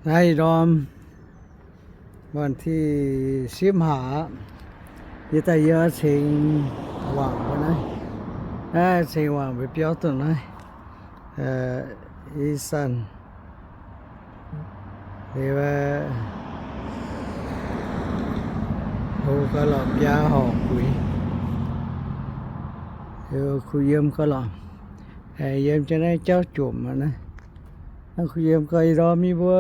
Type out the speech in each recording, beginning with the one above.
Naaiv ih ndorm วันที่สิบห้า aqv. Yie daaih yie cingx wangc mbuo naaiv, naaiv cingx wangc mbuo biauv dongh naaiv, ih zanc liuz, hlo gauh lorqc, biaa horc guix, kuh yiem gauh lorqc. Yiem jienv naaiv jauv jomc aqv naaiv. Kuh yiem gauh ih ndorm mingh mbuo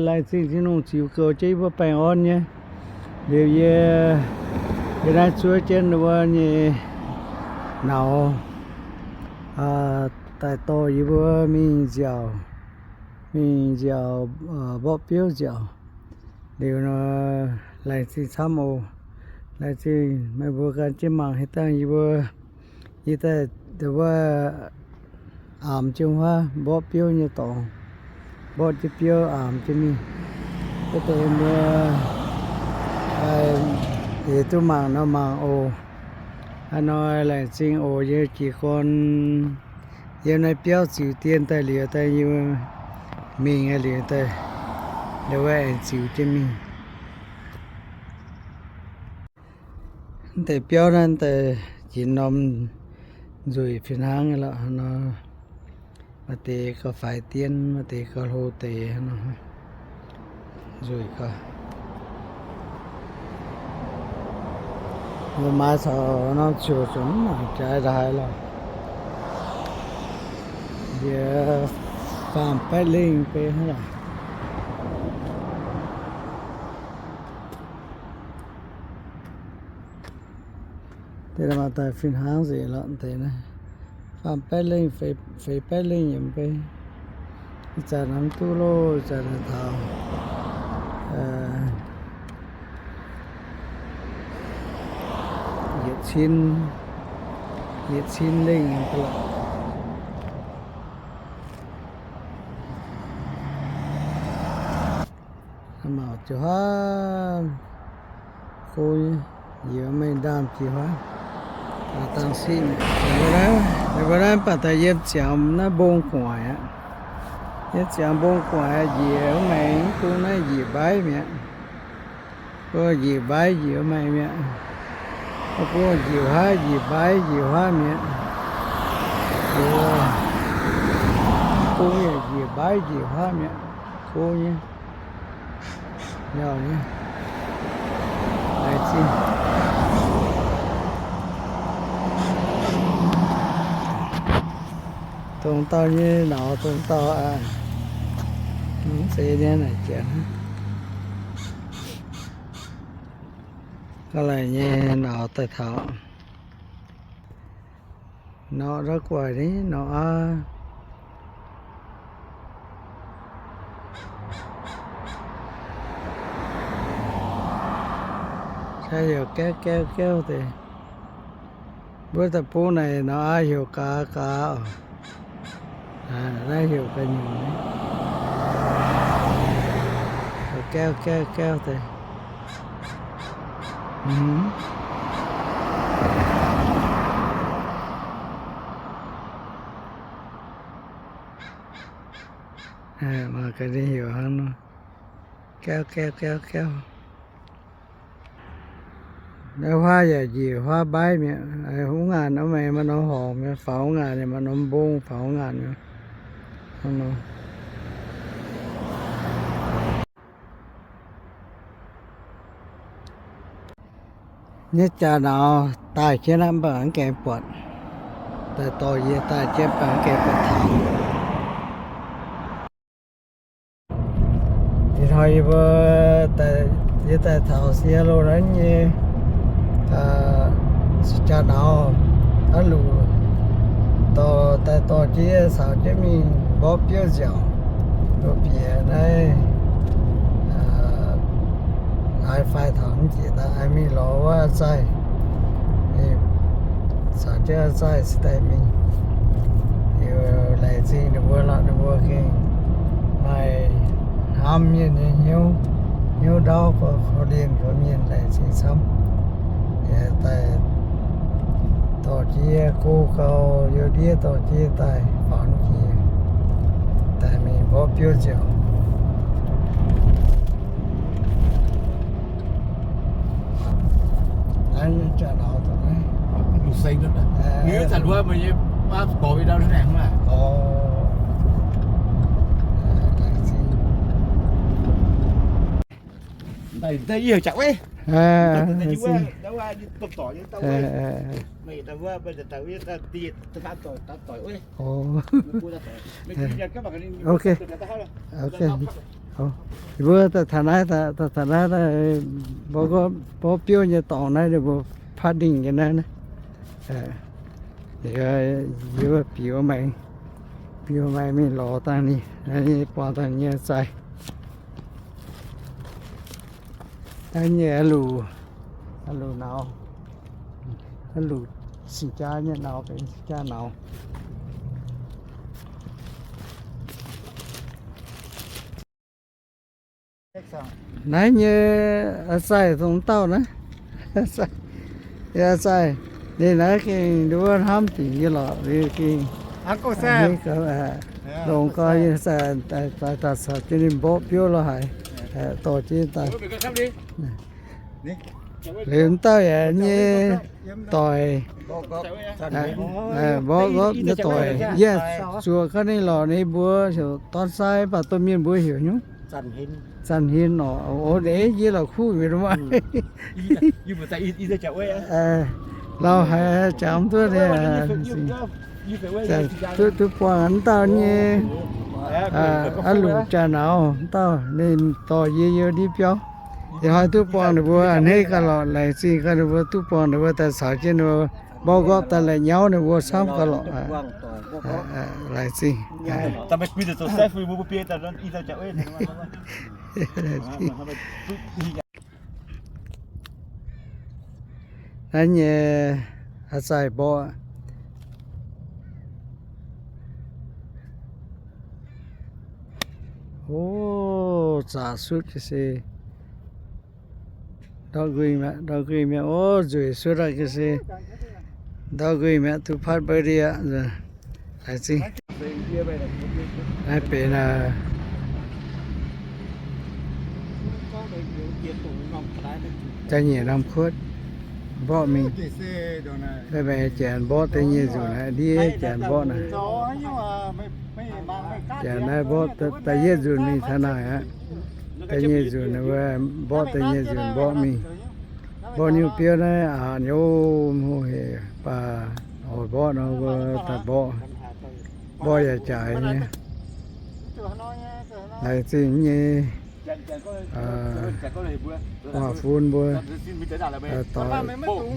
laengz zingh Tin-Hungh ziux goux jienv yie mbuo baengh orn nyei. Liuz yie, yie naaiv zuov jienv wuov nyei nauz daaih dorh yie mbuo mingh nziaauc, mingh nziaauc mborqv biouv nziaauc. Liuz nor, laengz zingh camv oc. Laengz zingh meih mbuo gan jienv mangc haaix dangh yie mbuo, yie daaih wuov aamx jienv huaav mborqv biouv nyei dorngx, mborqv jienv biouv aamx jienv mingh. Wuov deix mbuo eix duqv mangc nor mangc oc. Hnangv nor laengz zingh oc. Yie jiez gorn yiem naaiv biauv ziux dien daaih liuz daaih yie mingh liuz daaih, wuov aengx ziux jienv mingh. Mv deix biauv naaiv daaih jiex norm nzueic fih hnangv lorqc nor. Maaih deix gauh faix dien, maaih deix gauh hlo deix nor. Nzueic gauh. Mbuo maaiz caux norm ziouc zungv mv mangc jaaix ndaaix lorqc. Yie faam baeqv lengh bei hnangv lorqc. Deix maaih daaih fih hnangv nzengc lorqc deix naaiv. Faam baeqv lengh, feix baeqv lengh yiem bei. Ih zanc nor mv duqv loh, ih zanc naaiv taux yietc cin, yietc cin lengh lorqc. Mangc ziouc huaav go nyei, njiec mingh ndaamv-jiex huaav, dangh siqv. Ninh mbuo naaiv mv baac daaih yiem ziangx naaiv mbong gu'nguaaic aqv. Yiem ziangx mbong gu'nguaaic njiec maengx bung naaiv njiec mbaiv mi'aqv. Bung njiec mbaiv njiec maengx mi'aqv. Bung njiec huaav njiec mbaiv njiec huaav mi'aqv. Bung yaac njiec mbaiv njiec huaav mi'aqv. Go nyei. Liaauh nyei. Laengz zingh. Dongh dauh nyei nauz dongh dauh aqv. Mv zeiz nyei naaic jiex. Gauh laaic nyei nauz daaih taux. Norqc ndau guaic ni norqc aav. Sai heuc gaev gaev gaev deix. Mbuo deic-bung naaic norqc aav heuc gaax gaax oc. Naaiv heuc ga'nyungc ni. Heuc gaev gaev gaev deix. Mangc gaax ninh heuc hnangv nor, gaev gaev gaev gaev. Naaiv huaav yaac njiec huaav mbaiv mi'aqv. Hungh ngaanc wuov maengx maaih norm horngc mi'aqv, faaux hungh ngaanc ninh maaih norm mbong faaux hungh ngaanc mi'aqv. Nyei jaax nauz daaih jienv aqv, mv baac mv gaengh buatc. Daaih dorh yie daaih jienv, mv baac mv gaengh buatc taux. Ih hnoi yie mbuo, yie daaih taux sie loh naaiv nyei jaax nauz aqv luc, dorh daaih dorh jiex caux jienv mingh mborqv biouv nziaauc, mbuo bieqc naaiv haaix fai taux mv jiex daaih mingh lorz wuov zaih, caux jienv zaih cingx daaih mingh. Liuz laengz zingh ninh mbuo lorqc, ninh mbuo gengh maaih hnamv mienh nyei hnyouv, hnyouv ndaauv, korv-lienh gorx mienh, laengz zingh camv. Yaac daaih dorh jiex go gau, youh ndiev dorh jiex daaih faaux jiex, daaih mingh mborqv biouv nziaauc. Ok. Mbuo taux naaiv, taux naaiv, mborqv biouv nyei dorngx naaiv, ninh mbuo patv dingh nyei naaiv. Yie biux maengx, biux maengx mingh lorz dangh ninh, buangh dangh nyei zaih. Naaiv nyei luc, luc nauz, luc cing-jaa nyei nauz, benx cing-jaa nauz. Naaiv nyei a'zaih dongh dauh naaiv. A'zaih, ninh naaiv gengh nduov hnamv dingc nyei lorqc, ninh gengh longx gau, daaih caux jienv ninh mborqv biouv lo haaix, dorh jienv daaih. Liuz m'dauh yaac nyei doic, mborqv gopv nyei doic, yie zuoqc gau ninh lorqc, ninh mbuo heuc dorn sai, mv baac domh mienh mbuo heuc nyungc Zanc Hien orqc. O, deix yie lorqc kuv mienh maah. Lauh haic, jangx duqv, duqv buangh m'dauh nyei, a'luc jaax nauz, m'dauh ninh dorh yie yiem ndiev biauv. Ih hnoi duqv buangh ninh mbuo a'hneiv gauh lorqc, laengz zingh gauh ninh mbuo duqv buangh ninh mbuo daaih caux jienv ninh mbuo mborqv gopv daaih la'nyauv ninh mbuo camv gauh lorqc. Laengz zingh. Naaiv nyei a'zaih mborqv. O, zaqc sutv ga'sie. Ndortv nquih mi'aqv, ndortv nquih mi'aqv. O, nzueic sutv aqv ga'sie. Ndortv nquih mi'aqv, duqv patv mbuo ndie aqv. Laengz zingh. Naaiv benx da'nyeic norm kuotv, mborqv mingh. Naaiv benx janx mborqv da'nyeic nzunc aqv, ndiev janx mborqv naaic. Janx naaiv mborqv da'yietv nzunc mingh taux naaic aqv. Da'nyeic nzunc wuov mborqv, da'nyeic nzunc mborqv mingh. Mborqv nyungc biouv naaiv aqc nyei, hungh hec baac oix mborqv nor mbuo daaih mborqv. Mborqv yaac jaaix nyei. Laengz zingh nyei. Waac-fun mbuo,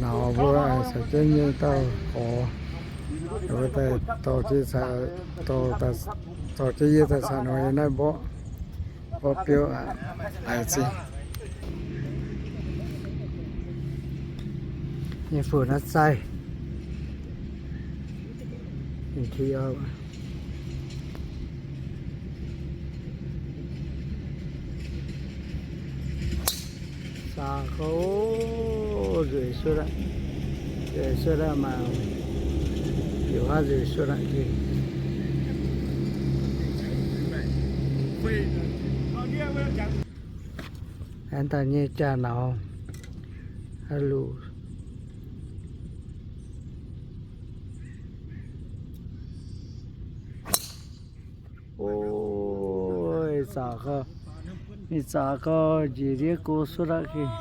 nauz mbuo caux jienv nyei dauh gorx, mbuo daaih dorh jienv, dorh jienv yie daaih caux ninh naaiv mborqv, mborqv biouv aqv. Laengz zingh. Nyei funx a'zaih. Zaqc gau, nzueic suotv aqv, nzueic suotv aqv maah, liuz hnangv nzueic suotv aqv gengh. Aengx daaih nyei jaa-nauz, a'luc. Ov, zaqc gau, ninh zaqc gau njiec ndiev go suotv aqv gengh.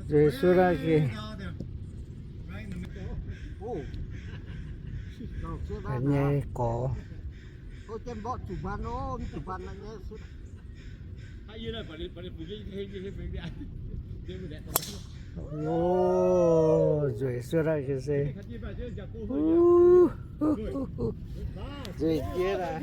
Nzueic suotv aqv gengh. Nyei gorx. Ov, nzueic suotv aqv gengh se. Nzueic jiex aqv.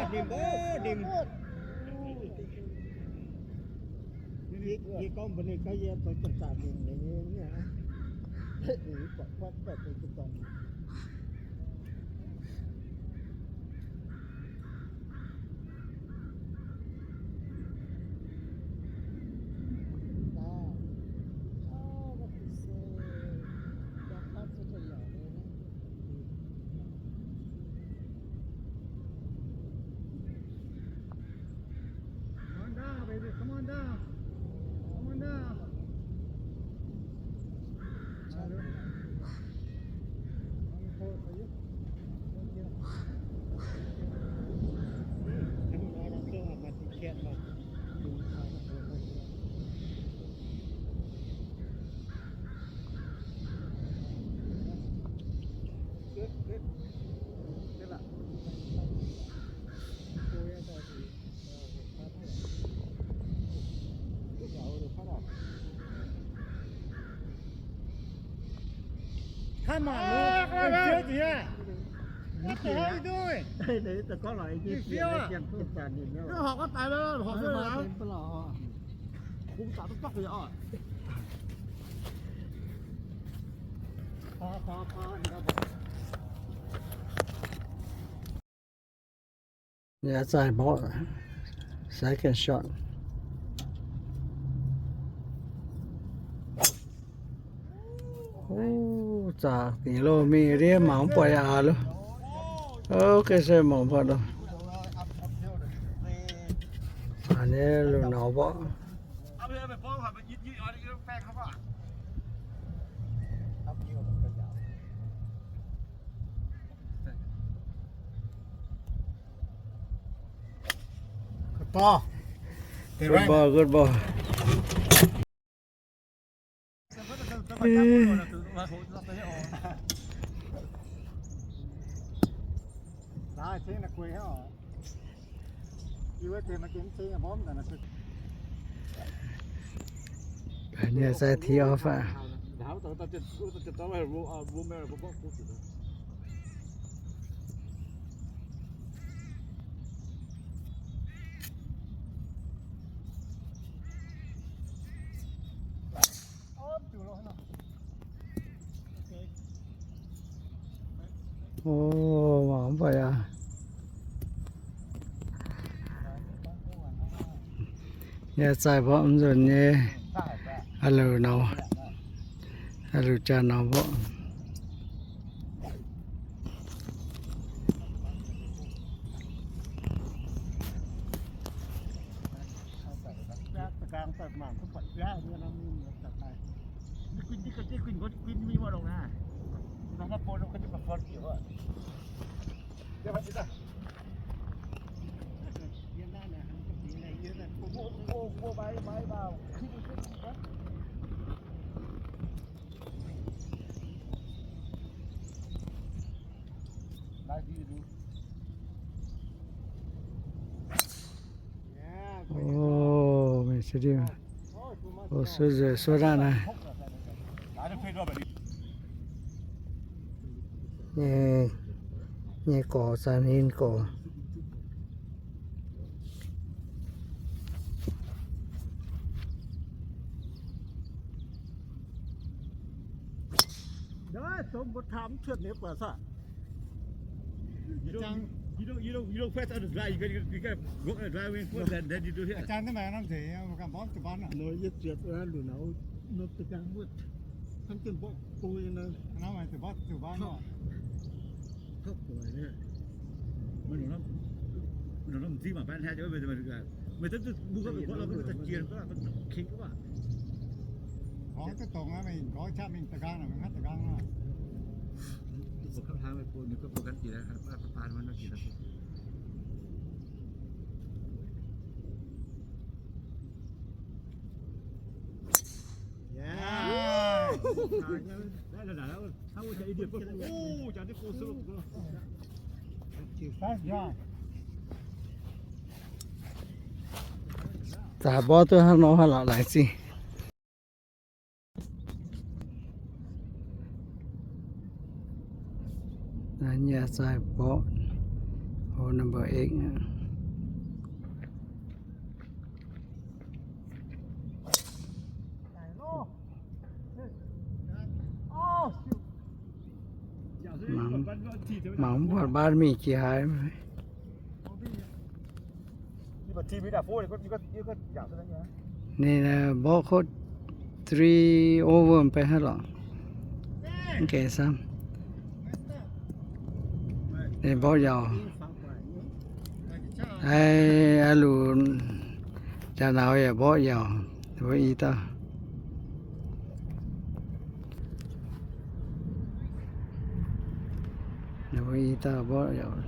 ninh mbuo, ninh. Yie gorngv mbuox ninh, gorngv yie zoux janx-zaqc lingc nyei, ninh buatc guaatv daaih zoux janx-zaqc lingc. Come on down, baby. Come on down. Come on down. Come on, Luke. What the hell you doing? You feel it? Nó horpc có tài đó, horpc cái này. Khung tạp tốc tốc vậy. Yaac zaaih mborqv second shot. Ov, zaqc dingc loh, mingh ndiev mangc mv buatc yaac aax loh. Ok, se mangc buatc loh. Aax nyei loz-naux mborqv. Good ball. Good ball, good ball. Ninh se tee off aqv. Ov, mangc mv buatc aqv. Yaac zaaih mborqv mv nzunc nyei, a'louc naux, a'louc jaa naux mborqv. Ov, mingh se diuh. Ov, suov nzueic suov daaih naaiv. Nyei, nyei gorx, zaaix ninh gorx. Naaiv dongh mbuo taam mv cuotv nyei buatc saah? Jangx. You don't, you don't, you don't press on the drive. You gotta, you gotta go on the drive and forth, then, then you do here. Aah, jang duqv maaih norm nzeic, mbuo ganh mborqv zuqc baan aqv. Nor yie ziepc aqv, lunc nauz nopv da'gang muoqv, hnangv jienv mborqv go nyei nor. Norm maaih zuqc mborqv zuqc baan nor. Topv doic nyei. Meih norm, norm m'zing mangc baan haaix, meih, meih, meih, meih, meih, meih, meih, Gorngv duqv dongh aqv, mingh gorngv qaqv mingh da'gang naaic, mingh hnangv da'gang aqv. Zaaix mborqv duqv hnangv nor haaix lorqc laengz zingh. Naaiv nyei zaih mborqv, hole number eight aqv. Mangc, mangc mv buatc mbaatv mingh jiex haaix. Ninh mborqv kotv three over mv bei hnangv lorqc. Mv gaengh camv. Ninh mborqv yaauc. Aa, aa, lunc jaa nauz yaac mborqv yaauc. Ninh mbuo i dauh, ninh mbuo i dauh mborqv yaauc.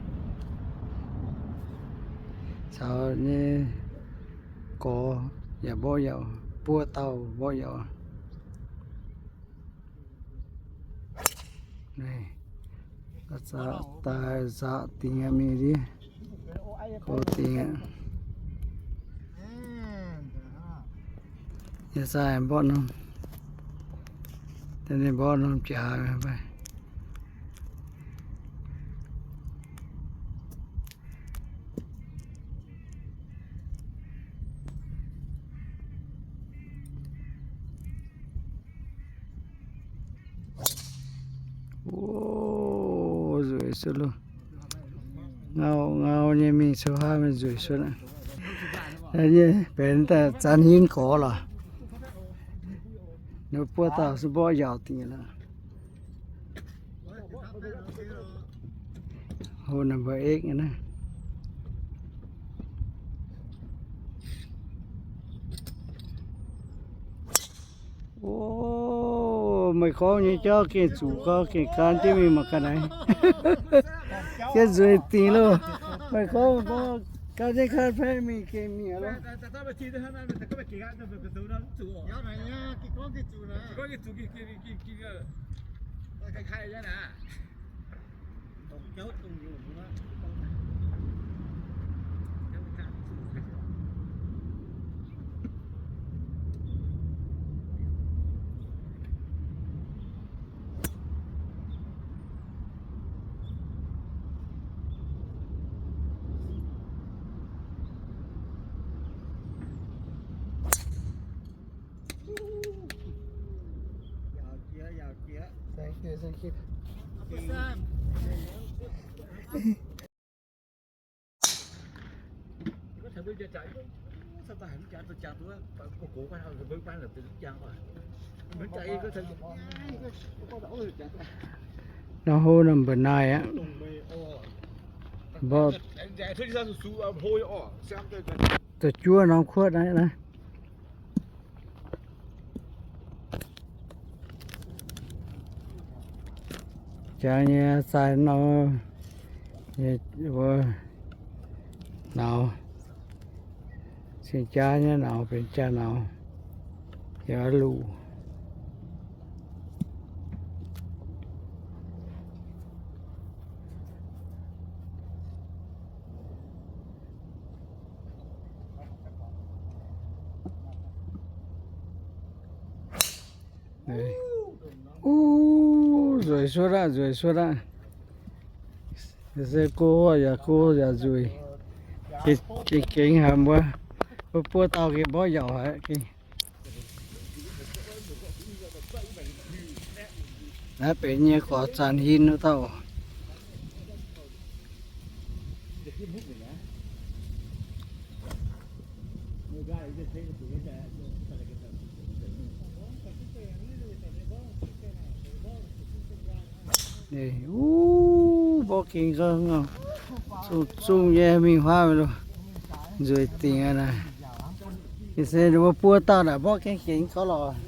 Caux nyei gorx yaac mborqv yaauc, buo dauh mborqv yaauc. Naaiv, daaih zaqc dingc aqv, mingh ndiev gorx dingc aqv. Yie zaih mborqv norm, da'nyeic mborqv norm jaax mv bei. O, nzueic suotv loh. Ngau ngau nyei mingh sou haav mingh nzueic suotv aqv. Nyei benx daaih zanx hinv gorx lorqc. Ninh buo dauh se mborqv yaauc dingc lorqc. Hole number eight naaiv. O, meih gorngv nyei jauv gengh zuqc gau, gengh gan jienv mingh mangc gaax naaiv. Jienv nzueic dingc loh. Meih gorngv gan jienv kan paeqv mingh gengh mietc loh. Thank you, thank you. Nor hole number nine aqv. Mborqv da'juov norm kuotv naaiv naaiv. Jaa nyei zaih nor, nyei mbuo nauz, cing jaa nyei nauz benx jaa nauz, yaac luc. O, nzueic suotv aqv, nzueic suotv aqv. Se go yaac go yaac nzueic. Gengh, gengh haic mbuo. Mbuo buo dauh gengh mborqv yaauc haic gengh. Naaiv benx nyei gorx zanc hin wuov dauh. Uv, mborqv gengx, zungh zungh nyei mingh huaav mingh loh, nzueic dingc aqv naaic. Ih se ninh mbuo buo dauh naaic mborqv gengh gengx gauh lorqc.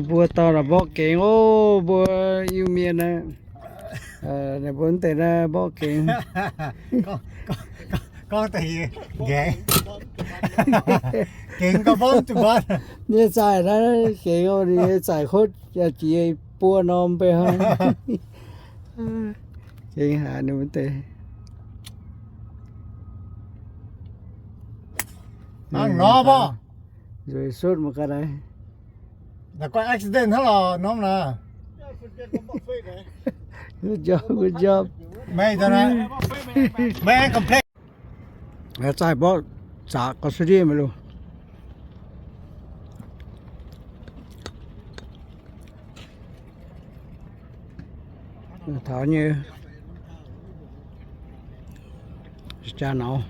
Mbuo dauh la'mborqv gengx oc, mbuo Iu-Mienh aqv. Ninh mbuo deix naaiv mborqv gengx. Gorngv deix nqaengx. Gengx gauh mborqv duqv mborqv. Nyei zaaic naaiv gengx oc, ninh nyei zaaic hotv jiex buo norm beiv hnangv. Gengx haic ninh mbuo deix. Hnangv nor bor. Nzueic sutv mangc gaax naaic. Naaiv guai accident hnangv lorqc, norm naaic. Good job, good job. Meih complain. Zaih mborqv zaqc gauh suv ndiev mingh loh. Taux nyei jaa nauz.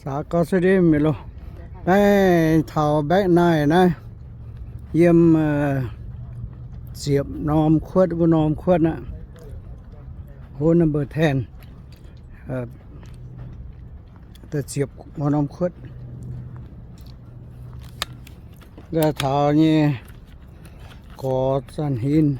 Zaqc gauh suv ndiev mingh loh. Naaiv taux baeqv naaiv naaiv, yiem ziepc norm kuotv, wuov norm kuotv aqv. Hole number ten. Da'ziepc wuov norm kuotv. Taux nyei gorx zanc hinv.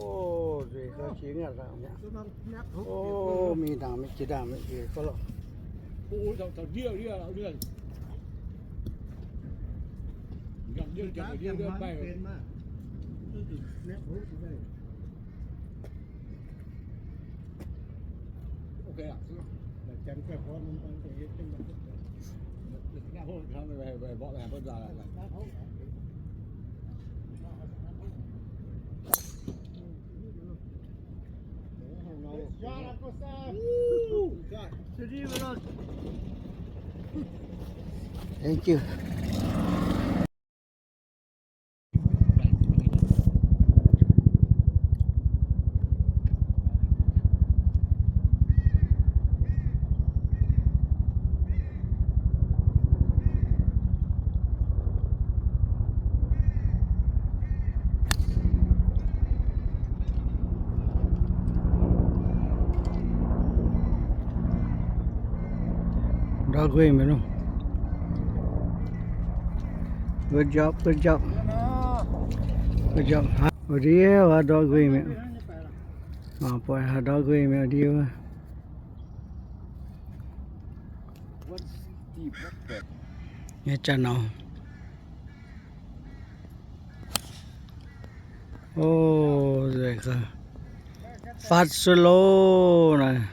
Ov, nzueic gauh jiex ngaanc laangc mi'aqv. Ov, mingh ndaangc mingh jiex ndaangc mingh jiex gauh lorqc. Thank you. Ndau nqueng mingh loh. Good job, good job. Good job. Wuov ndiev wuov ndortv nqueeh mi'aqv. Mangc buatc haaix ndortv nqueeh mi'aqv ndiev wuov. Nyei jaa-norm. O, nzueic gauh. Fat slow naaic.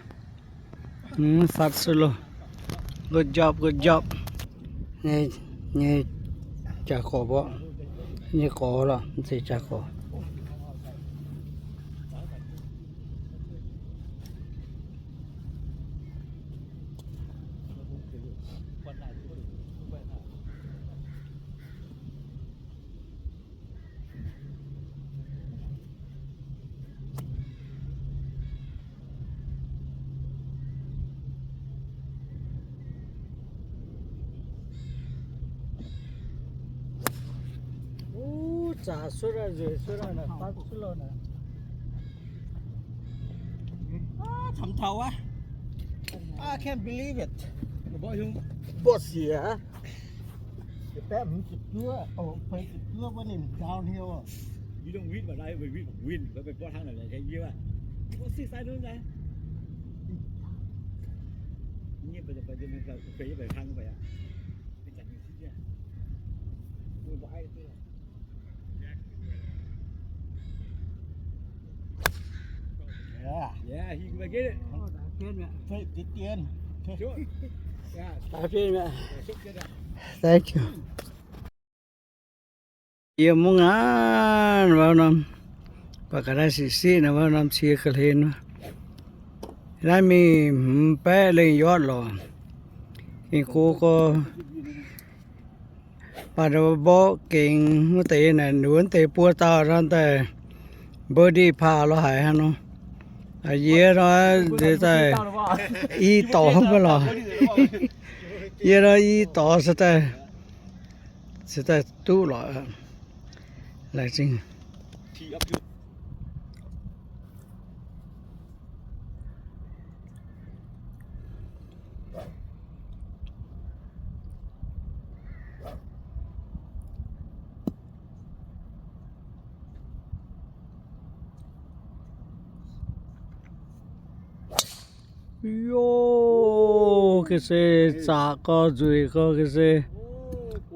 Fat slow. Good job, good job. Nyei, nyei jaa-gorx mborqv. Nyei gorx lorqc, mv zeiz jaa-gorx. Zaqc cuotv aqv, nzueic cuotv aqv, naaic fat cuotv lorqc naaic. Camv taux aqv. I can't believe it. Mbuo siec aqv. Baeqv hmz ziepc juov, feix ziepc juov wuov ninh downhill. Yeah. Yeah, he will get it. Sure. Yeah. Thank you. Yie mungv aqv, wuov norm, baac ga'naaiv siqv siqv naaic, wuov norm cie ga'hlen wuov. Naaiv mingh hmz baeqv lengh yotv lorqc. Ging go gorx, baac mborqv gengx wuov deix naaic, wuov deix buo dauh nor daaih birdie par lorz haic hnangv nor. Yie nor nziex daaih i dorngx mv lorqc. Yie nor i dorngx se daaih, se daaih duqv lorqc. Laengz zingh. Yoc, ga'se zaqc gorx nzueic gorx ga'se.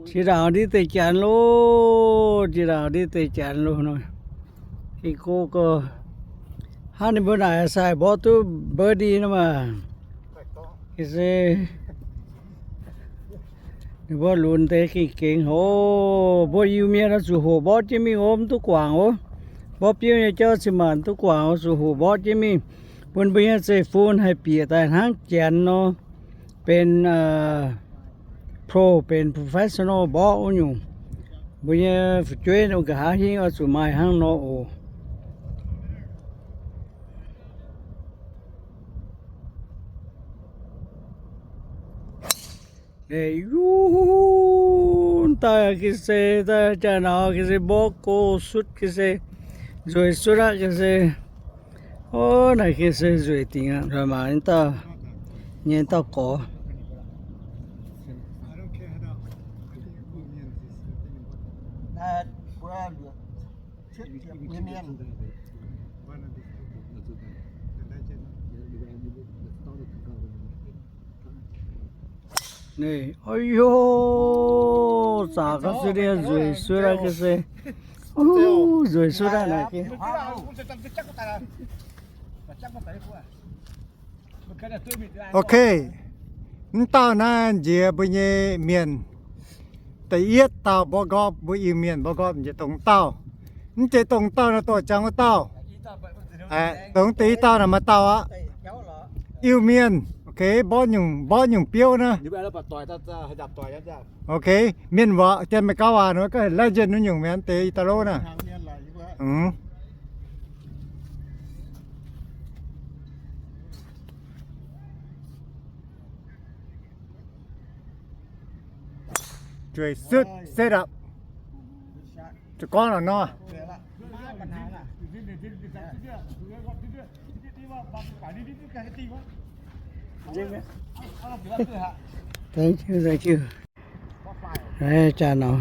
Jiex ndaangc ndiev deix janx loh, jiex ndaangc ndiev deix janx loh nor. Ging go gorx. Hnangv ninh mbuo naaic sai mborqv duqv birdie nor maah. Ga'se ninh mbuo lunx deix gengh gengx oc. Mbuo Iu-Mienh nor zuqc hoqc mborqv jienv mingh oc, mv duqv guangc oc. Mborqv biouv nyei jauv cin-maanc duqv guangc oc, zuqc hoqc mborqv jienv mingh. Bun mbuo nyei zeiv-fun haih bieqc daaih hnangv janx nor, benx pro, benx professional mborqv wuov nyungc. Mbuo nyei fu'jueiv nor nqa'haav hingv oix zuqc maaih hnangv nor oc. Eix yungv daaih ga'se daaih jaa-nauz ga'se mborqv go sutv ga'se nzueic sutv aqv ga'se. Ov, naaic ga'se nzueic dingc aqv. Mangc dauh nyei dauh gorx. Naaic, ov yoc, zaqc ga'se nzueic suotv aqv ga'se. Nzueic suotv aqv naaic. Ok, mv dauh naaiv nziex mbuo nyei mienh. Da'yietv dauh mborqv nqorpv, mbuo Iu-Mienh mborqv nqorpv nziex dongh dauh. Mv zeiz dongh dauh naaiv dorh jangx wuov dauh. Dongh deix i dauh naaic maaih dauh aqv. Iu-Mienh, ok, mborqv nyungc, mborqv nyungc biouv naaiv. Ok, mienh waac, Janx-Meiv-Gauv waac nor, ga'hlen legend wuov nyungc mienh deix i dauh lov naaiv. Jueiz sutv set up. Zuqc gorngv lorqc nor. Thank you, thank you. Jaa-nauz,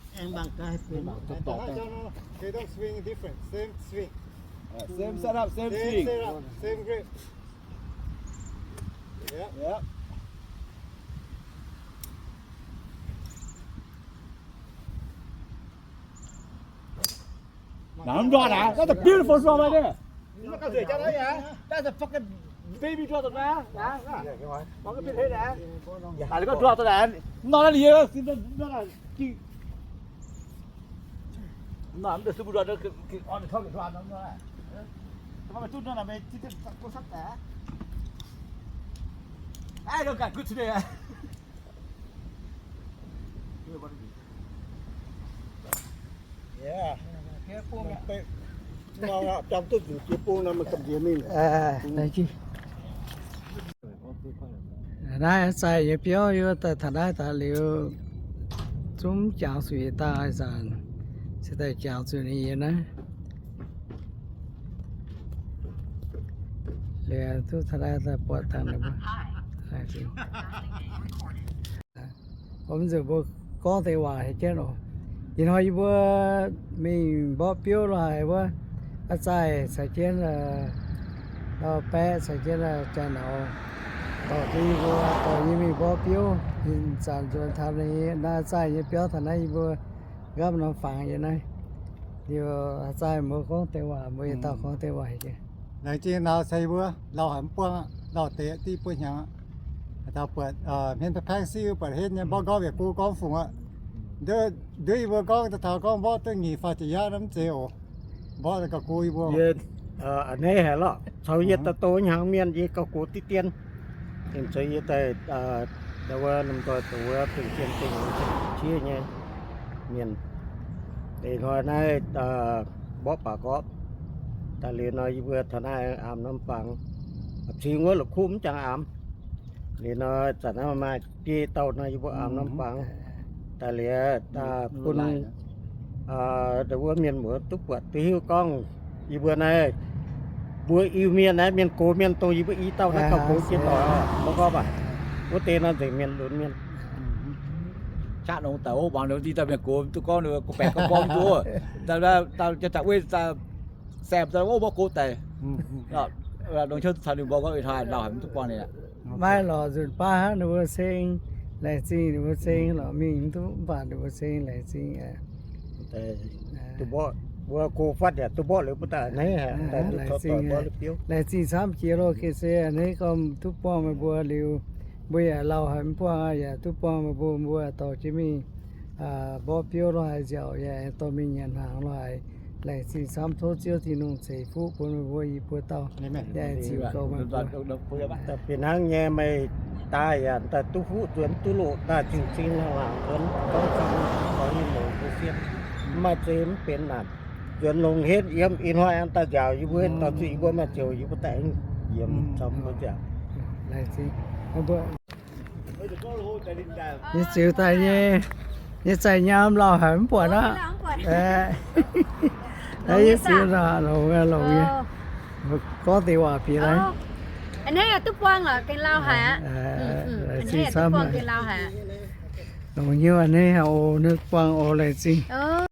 Aengx mangc gaax, mangc gaax. They don't swing different, same swing. Same setup, same swing. Same setup, same grip. Yep. Nah, I'm not, ah. That's a beautiful drop right there. That's a fucking baby drop, man. Nah, nah. Mangc gaax, bieqc heix naaic. Nah, นี่ก็ drop ตรงนั้น. Nor naaiv liuz, nor naaic, nor mv deix super drop, on the top drop, nor naaic. Mv duqv nor naaic, meih zinh duqv sap daaih. Aa, don't got good today, ah. Naaiv zaih nyei biauv yie daaih taux naaiv daaih liuz, zungv jangx zuqc yie daaih ih zanc, se daaih jangx zuqc ninh yie naaiv. Liuz duqv taux naaiv daaih buatc dangh ninh mbuo. Mv nzunc mbuo gorngv deix waac haiz jienv oc. Ih hnoi yie mbuo mingh mborqv biouv lo haic wuov, aa zaih caux jienv, baeqv caux jienv jaa-nauz, dorh duqv yie mbuo, dorh yie mingh mborqv biouv. Ih zanc nzuonx taux ninh naaiv zaih nyei biauv taux naaiv yie mbuo nqamv norm fangx yie naaiv. Liuz aa zaih mbuo gorngv deix waac, mbuo yietc dauh gorngv deix waac haic jienv. Laengz zingh nauz caux yie mbuo lauh haic mv buangh aqv, lauh deix diqv buo hnyangx aqv. Haaix dauh buatc hmien paengv-paengv siqv buatc henv nyei mborqv nqorngv yietc gu gorngv fungc aqv. Nduov yie mbuo gorngv daaih taux gorngv mborqv duqv nyic faah ziepc yaav naaiv mv zeiz oc. Mborqv gauh go yie mbuo. Yie a'hneiv haic lorqc, caux yie daaih douz hnyangx mienh yie gauh go diqv dien. Ninh caux yie daaih, wuov norm nzoih douz wuov bingh dien dingh qiex nyei mienh. Ih hnoi naaiv mborqv baac gorqv. Daaih liuz nor yie mbuo taux naaiv aamx norm fangx, cingx wuov la'kuqv mv jangx aamx. Liuz nor, zanc naaiv maaih biei dauh nor, yie mbuo aengx norm bangc daaih liuz, daaih bun wuov mienh muoz duqv buatc duqv hiuv gorngv, yie mbuo naaiv, mbuo Iu-Mienh naaiv, mienh gox mienh dongh yie mbuo i dauh naaiv gauh gox jiex doic oc, mbuo gorngv baac wuov deix nor nzengc mienh lunx mienh. Qaqv nongx daaih wuov muangx nongx dinh daaih mienh gox duqv gorngv ninh mbuo baengc gorngv gorngv duqv, daaih jaa-jaa wei daaih saem daaih wuov mbuo gox daic. Nongx qouv caux ninh mbuo gorngv ih hnoi lauh haic mv duqv buangh ninh aqv. Maiv lorz nzunc baav hnangv ninh mbuo ceng, laengz zingh ninh mbuo ceng lorz mingh mv duqv mv baac ninh mbuo ceng laengz zingh. Duqv mborqv, mbuo go fatv yaac duqv mborqv liuz mbuo daaih hneiv haic, daaih duqv caux doic mborqv liuz biouv. Laengz zingh camv jiex loh gengh se a'hneiv gorngv duqv buangh meih mbuo liuz, mbuo yaac lauh haic mv buangh yaac duqv buangh meih mbuo, mbuo dorh jienv mingh mborqv biouv lorh haaix nziaauc yaac aengx dorh mingh nyanc hnaangx lorh haaix. Laengz zingh camv, tov Ziouv Tin-Hungh ceix fuqv bun meih mbuo i buo dauh, yaac ziux goux meih mbuo. Fih hnangv nyei, meih daaih yaac daaih duqv fuqv nzuonx duqv loqc daaih cing-cing laangc laangc nzuonx gorngv camv gorngv nyei longx mbuo sienv. Mv maaih zeiz mv benx naanc. Nzuonx longx henv yiem ih hnoi an daaih nziaauc yie mbuo dorh zuqc yie mbuo maaih ziouc yie mbuo daaih yiem camv mbuo nziaauc. Yie ziux daaih nyei, nyei zai nyaam lauh haic mv buatc aqv. Yie ziux longx, longx nyei. Gorngv deix waac bieqc lai. A'hneiv duqv buangh lorqc gengh lauh haic aqv. A'hneiv duqv buangh gengh lauh haic. Longx hnyouv a'hneiv haic oc, ninh buangh oc, laengz zingh.